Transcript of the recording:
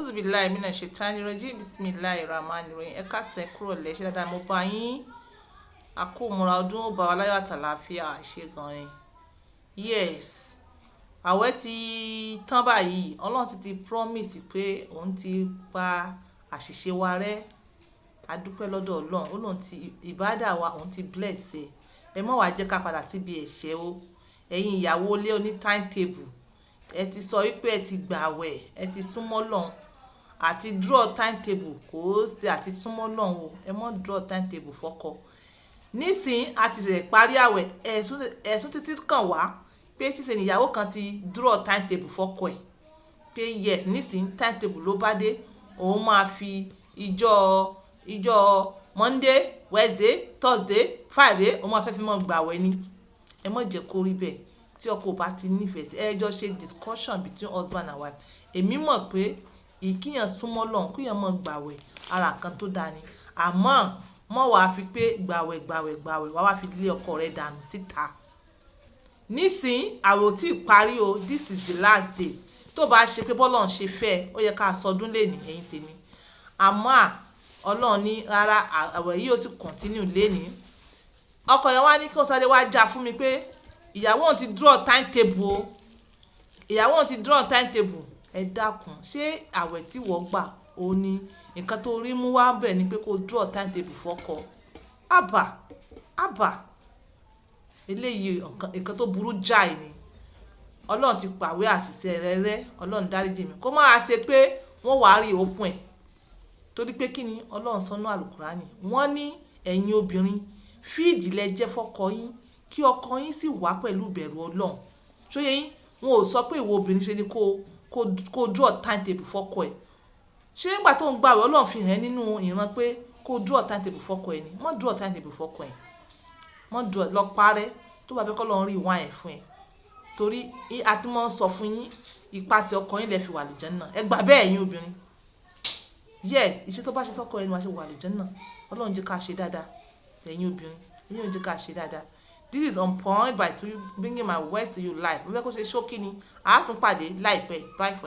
Auzubillahi minash shaitani rajim. Bismillahir rahmanir rahim. Ẹ káàsán, kúrò lẹ́ ṣe dáadáa, mo bá yín. A kú ìmúra ọdún, ó bá wa láyọ̀ àtàlàáfíà. Ṣe gan ni. Yes, àwẹ̀ ti tán báyìí. Ọlọ́run ti ti promise pé òun ti pa àṣìṣe wa rẹ́. A dúpẹ́ lọ́dọ̀ Ọlọ́run. Ó lóun ti ìbádà wa, òun ti bless ẹ. Ẹ má wàá jẹ́ ká padà síbi ẹ̀ṣẹ̀ o. Ẹ̀yin ìyàwó ilé oní timetable, ẹ ti sọ wípé ẹ ti gbàwẹ̀, ẹ ti súnmọ́ Ọlọ́run. Àti draw timetable kò ṣe àti súnmọ́ Ọlọ́run o. Ẹ má draw timetable fọ́kọ. Nísìnyí a ti ṣẹ̀ parí àwẹ̀, ẹ̀sùn títí kàn wá pé ṣíṣe ni ìyàwó kan ti draw timetable fọ́kọ ẹ̀ pé yes, nísìnyí timetable ló bá dé, òun máa fi ìjọ Monday, Wednesday, Thursday, Friday, òun máa fẹ́ fi mọ́ gbàwẹ̀ ni. Ẹ má jẹ́ kó rí bẹ́ẹ̀. Tí ọkọ ò bá ti nífẹ̀ẹ́ sí, ẹ jọ ṣe discussion between husband and wife. Èmi mọ̀ pé ìkíyàn súnmọ́ Ọlọ́run, kíyàn mọ́ gbàwẹ̀, ara kan tó dáa ni. Àmọ́ mọ́ wàá fi pé gbàwẹ̀, gbàwẹ̀, gbàwẹ̀, wàá wá fi lé ọkọ rẹ dànù síta. Nísìnyí àwẹ̀ ò tí ì parí o. This is the last day. Tó bá ṣe pé bọ́lọ́run ṣe fẹ́, ó yẹ ká sọdún lénìí, ẹ̀yin tèmi. Àmọ́ à Ọlọ́run ní rárá, àwẹ̀ yìí ó sì continue lénìí. Ọkọ yẹn wá ní kí wọ́n sáré wá já fún mi pé ìyàwó òun ti draw timetable o, ìyàwó òun ti draw timetable. Ẹ dákun, ṣé àwẹ̀ tí wọ́n gbà ó ní nǹkan tó rí mú wá bẹ̀ ni pé kó draw timetable fọ́kọ? Àbà àbà, eléyìí nǹkan tó burú jáì ni. Ọlọ́run ti pàwé àṣìṣe rẹ rẹ́. Ọlọ́run dáríjì mi. Kó máa ṣe pé wọ́n wàá rí òpin ẹ̀, torí pé kí ni Ọlọ́run sọ nínú Àlùkùránì? Wọ́n ní ẹ̀yin obìnrin, field lẹ jẹ́ fọ́kọ yín, kí ọkọ yín sì wá pẹ̀lú ìbẹ̀rù Ọlọ́run. Ṣó yé yín? Wọn ò sọ pé ìwọ obìnrin ṣe ni kó draw timetable fọ́kọ ẹ̀. Ṣé nígbà tó ń gbààwẹ̀, Ọlọ́run fi hàn ẹ́ nínú ìran pé kó draw timetable fọ́kọ ẹ̀ ni? Má draw timetable fọ́kọ ẹ̀, má draw lọ parẹ́ tó bá fẹ́ kọ́ Ọlọ́run rí ìwọ̀n ẹ̀ fún ẹ. Torí a ti máa ń sọ fún yín, ipasẹ̀ ọkọ yín lẹ fi wà àlùjánnà. Ẹ gbà bẹ́ẹ̀, ẹ̀yin obìnrin. Yes, iṣẹ́ tó bá ṣe sọ́kọ ẹ ni wàá ṣe wà àlùjánnà. Ọlọ́run jẹ́ ká ṣe dáadáa, ẹ̀yin obìnrin. Ẹ̀yin ò jẹ́ ká ṣe dáadáa. This is On Point by Two, bringing my words to you live. Mo fẹ́ kó ṣe ṣókí ni. A tún pàdé láìpẹ́. Bye for.